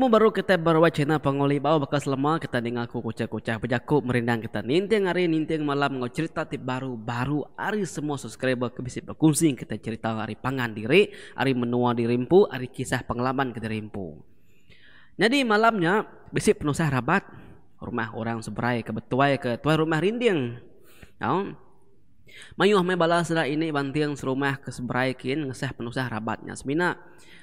Betemu baru kitai ba ruai channel Panguli Bau baka selama kita ninga aku kuchah-kuchah bejaku merindang kita ninting hari ninting malam enggau cherita ti baru-baru ari semua subscriber ke bisi bekunsi kitai cherita ari pangan diri ari menua diri empu ari kisah pengalaman kediri empu. Nyadi malam nya bisi penusah rabat rumah orang seberai ke betuai ke tuai rumah rinding. Au. Mayuh meh bala sida ini banting serumah ke seberai kin ngesah penusah rabat nya semina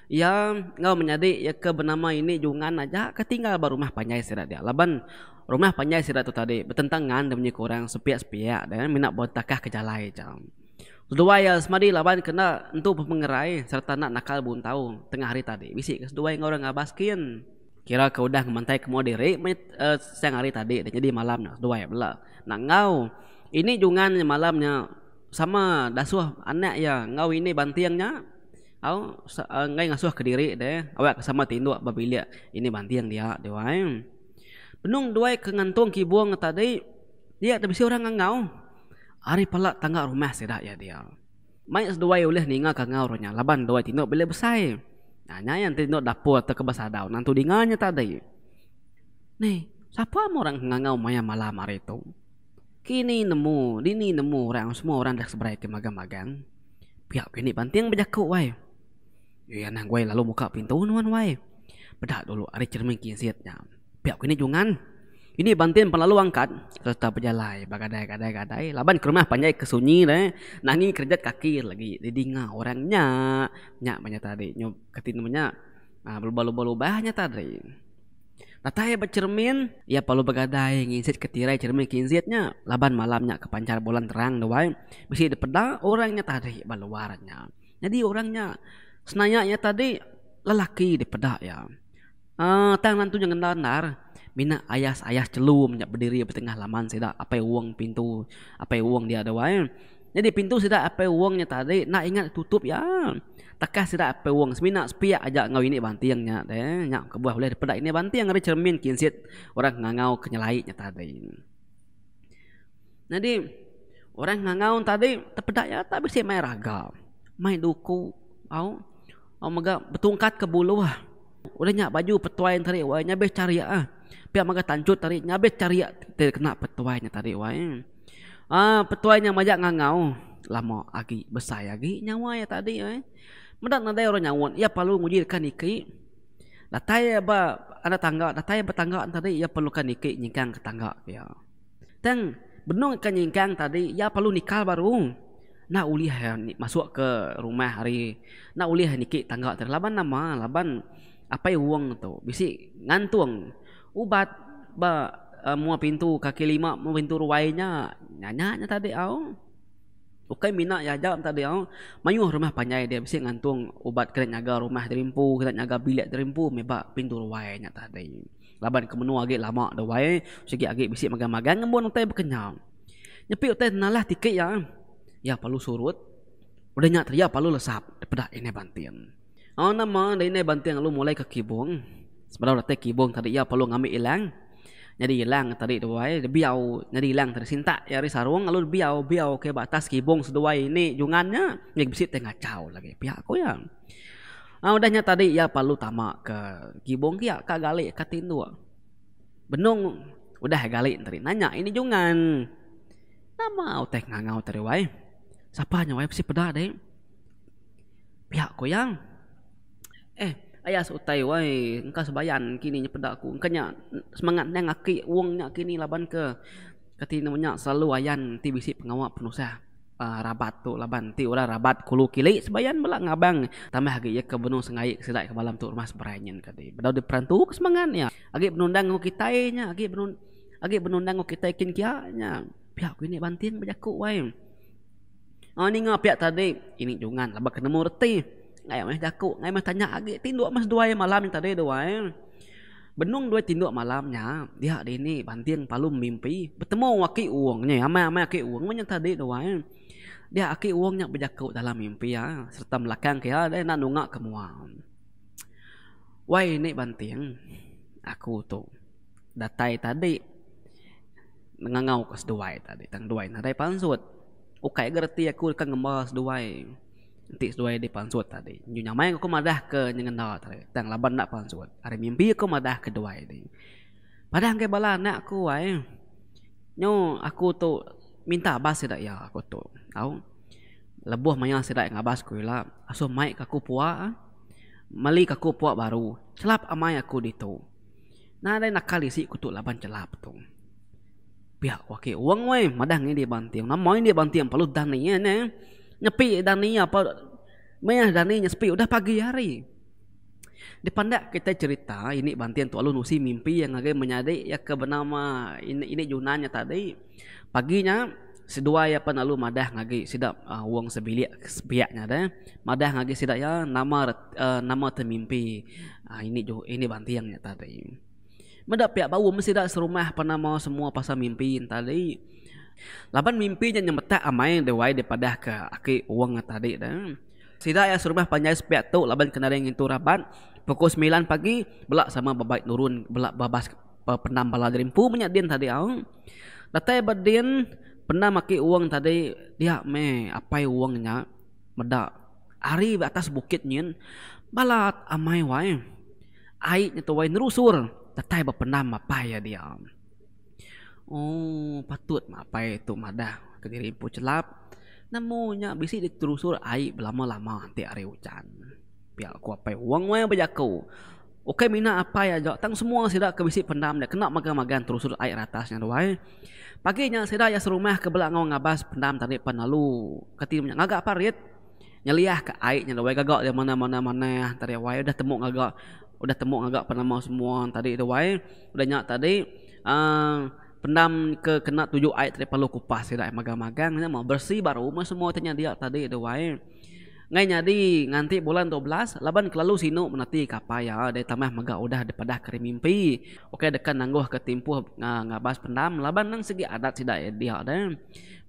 iya enggau menyadi iya ke benama ini Jungan aja ke tinggal ba rumah panjai sida dia laban rumah panjai sida tu tadi betentangan munyi ku orang sepiak-sepiak deh mina betakah ke jalai aja. Seduai iya semadi laban ke enda entu bepengerai sereta enda nakal buntau tengah hari tadi bisi ke seduai enggau orang ngabas kin. Kira ke udah ngemantai ke mua diri meh siang hari tadi deh nyadi malam nya seduai bela enda enggau. Ini jungan nya malam nya sama dasuh anak iya enggau ini banting nya au enggai ngasuh kediri deh awak ke sama tinduk ba bilik ini banting dia deh wai. Benung duai ke ngantung kibung tadi dia te bisi orang ngangau ari pala tangga rumah sida iya dia. Mai seduai ulih ninga kangau ru nya laban duai tinduk bilik besai. Nya nya iya enti tinduk dapur tauka ba sadau nentu dinga nya tadi. Neh, sapa meh orang ke ngangau maya malam hari tu? Kini nemu, dini nemu orang semua orang dah seberai ke magang-magang. Pia ku ini banting bejaku wai. Iya anang guai lalu muka pintu nuan wai. Peda dulu ari cermin kinsit nya. Pia ku ini jungan. Ini Bantin pan lalu angkat sereta bejalai begadai-gadai-gadai laban ke rumah panjai ke sunyi deh nangi kerejat kaki lagi didinga orang nya. Nya meh nya tadi nyu kati nama nya aaa belubah-lubah nya tadi. Datai ba cheremin iya perlu begadai nginsit ke tirai cheremin kinsit nya laban malam nya ke panchar bulan terang tu ai bisi dipeda orang nya tadi ba luar nya. Nyadi orang nya senaya iya tadi lelaki dipeda iya. Aaa tang nentu nya ngenda endar mina ayas-ayas chelum nya bediri ba tengah laman sida apai wong pintu apai wong dia tu ai. Nyadi pintu sida apai wong nya tadi enda ingat tutup iya. Takah sida apai wong semina sepiak aja enggau ini banting nya deh. Nya kebuah ulih dipeda ini banting ari cheremin kinsit orang ngangau ke nyelai nya tadi. Nyadi orang ngangau tadi tepeda iya tak bisi mai raga, mai duku au au mega betungkat ke buluh. Udah nya baju petuai nya tadi wai nya abis charik ah. Pia mega tanchut tadi nya abis charik ti kena petuai nya tadi wai. Aaa petuai nya majak ngangau lama agi besai agi nyawa iya tadi wai. Meda nadai orang nyaut iya perlu nguji deka niki. Datai iya ba anak tangga datai ba tangga tadi iya perlu ka niki nyingkang ke tangga pia. Tang benung ka nyingkang tadi iya perlu nikal baru enda ulih iya masuk ke rumah ari enda ulih niki tangga tadi laban nama laban apai wong tu bisi ngantung ubat ba mua pintu kaki lima mua pintu ruai nya nya nya tadi au. Ukai mina iya aja tadi au mayuh rumah panjai dia bisi ngantung ubat kena nyaga rumah diri empu kena nyaga bilik diri empu meh ba pintu ruai nya tadi. Laban ke menua agi lama tu wai sigi agi bisi magang-magang ngembun utai baka nya. Nyepi utai nalah tiki iya, iya perlu surut udah nya iya perlu lesap daripada indai banting. Au nama enda indai banting lalu mulai ke kibung. Sebedau datai kibung tadi iya perlu ngambi ilang. Nyadi ilang tadi tu ai biau nyadi ilang tadi sintak iya ari sarung lalu biau biau ke ba atas kibung seduai ini jungan nya ngi bisi tai ngachau lagi pia ku iya. Au udah nya tadi iya perlu tama ke kibung kia ka gali ka tinduk. Benung udah gali tadi nanya ini jungan. Nama utai ngangau tadi wai. Sapa nya wai bisi peda deh. Pia ku iya. Eh ayas utai wai engka sebayan kini nya peda ku engka nya semangat endang aki wong nya kini laban ke kati ne nya selalu ayan ti bisi pengawa penusah uhh rabat tu laban ti orang rabat kulu kili sebayan bala ngabang tambah agi iya ke benung sengai sida ke malam tu rumah seberai nyin kadi bedau diperantu ke semangat iya agi benundang enggau kitai nya agi benun agi benundang enggau kitai kin kia nya pia ku ini banting bejaku wai. Au ninga pia tadi, ini jungan laban ke nemu reti. Enggai meh jaku, enggai meh tanya agi tinduk meh seduai malam nya tadi duai. Benung duai tinduk malam nya, dia dini banting palu mimpi betemu aki wong nya amai amai aki wong meh nya tadi duai. Dia aki wong nya bejaku dalam mimpi iya sereta melakang ke iya deh enda nunga ke mua. Wai ini banting aku tu datai tadi. Ngangau ka seduai tadi tang duai nadai pansut. Ukai ga reti aku deka ngemba seduai. Enti seduai di pansut tadi. Nyu nyamai aku madah ke nyengenda tadi tang laban enda pansut. Ari mimpi aku madah ke duai ti. Padah ngagai bala anak aku ai. Nyu aku tu minta abas sida iya aku tu. Au. Lebuh maya sida ngabas ku ila asuh mai ka aku pua meli ka aku pua baru. Chelap amai aku ditu. Nadai nakal isi ku tu laban chelap tu. Pia ku aki wang weh madah ngini banting. Nama indi banting perlu dani iya neh. Nyepi dani apa meh dani nya sepi udah pagi hari. Dipandak kitai cerita ini banting tu lalu nusi mimpi iya ngagai menyadi iya ke benama ini ini Junan nya tadi. Pagi nya seduai iya pan lalu madah ngagi sida wang sebilik sepiak nya deh. Madah ngagi sida iya nama nama te mimpi ini ini banting nya tadi. Meda piak baum sida serumah penama semua pasal mimpi entali. Laban mimpi nya nyemetak amai dewai dipadah ke aki wong tadi ne. Sida iya serumah panjai sepiak tu laban ke nadai ngintu rabat pukul semilan pagi bela sama bebai nurun bela babas pendam bala diri empu menya din tadi au. Datai ba din pendam aki wong tadi dia meh apai wong nya meda ari ba atas bukit nyin balat amai wai. Ai nya tuai nerusur datai ba pendam apai iya dia. Ooh patut mah apai tu madah kediri empu chelap nemu nya bisi diterusur ai belama-lama enti hari ujan. Pia ku apai wang wai bejaku. Ukai mina apai aja tang semua sida ke bisi pendam nya kena magang-magang terusur ai ratas nya tuai. Pagi nya sida iya serumah ke bela enggau ngabas pendam tadi pan lalu kati nya ngaga parit. Nyeliah ka ai nya wai gaga dia mana mana manah tadi wai udah temu ngaga udah temu ngaga penama semua tadi tu wai udah nya tadi uhh pendam ke kena tuju ai tadi perlu kupas sida magang magang nya mah beresi baru meh semua ti nyadia tadi tu wai. Ngai nyadi nganti bulan 12 laban kelalu sinu menati ka apai iya deh tambah mega udah dipadah ke ari mimpi ukai deka nangguh ke timpuh ngabas pendam laban nang sigi adat sida dia deh.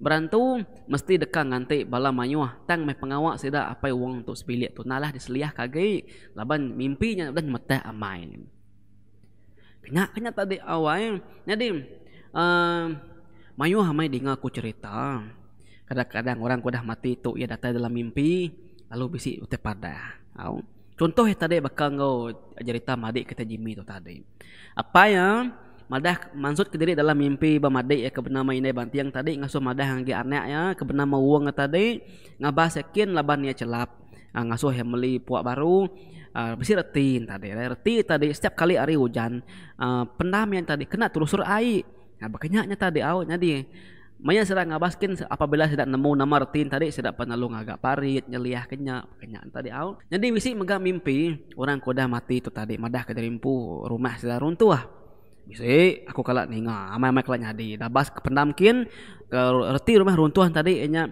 Berantu mesti deka nganti bala mayuh tang meh pengawa sida apai wong tu sebilik tu nalah diseliahka agi laban mimpi nya udah nyemetak amai. Kenya kenya tadi awai nyadi uhh mayuh amai dinga ku cherita kadang-kadang orang ke udah mati tu iya datai dalam mimpi lalu bisi utai padah au. Chuntoh iya tadi baka enggau jerita madik kitai Jimmy tu tadi. Apai iya madah mansut kediri dalam mimpi ba madik iya ke benama Indai Banting tadi ngasuh madah ngagai anak iya ke benama Wong iya tadi ngabas iya kin laban iya chelap ngasuh iya meli pua baru uhh bisi reti ne tadi. Reti tadi setiap kali hari ujan uhh pendam iya tadi kena terusur ai. Baka nya nya tadi au nyadi. Maya sida ngabas kin apabila sida nemu nama reti ne tadi sida pan lalu ngaga parit nyeliah ke nya ke nya tadi au. Nyadi bisi mega mimpi orang ke udah mati tu tadi madah ke diri empu rumah sida runtuh. Bisi aku kala ninga amai amai kala nyadi dabas ke pendam kin ke reti rumah runtuh ne tadi iya nya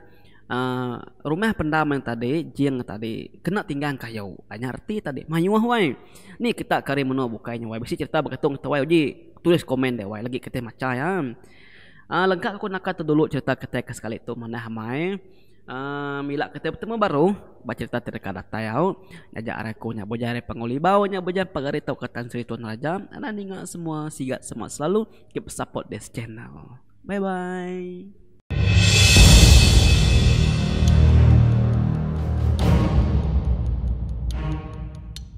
uhh rumah pendam ne tadi jing ne tadi kena tinggang kayu. Nya reti tadi mayuh weh. Ni kita ke ari menua bukai nya weh bisi cerita beketung kita weh uji tulis komen deh weh lagi kitai macha iya. Aaa lengka aku naka tu dulu cerita kitai ke sekali tu manah amai aaa mila kitai betemu baru ba cerita ti deka datai au ngaja ari aku nya bujang ari Panggau Libau nya bujang pegari tauka Tan Sri Tun Raja anang ninga semua sigat semua selalu keep support this channel. Bye bye.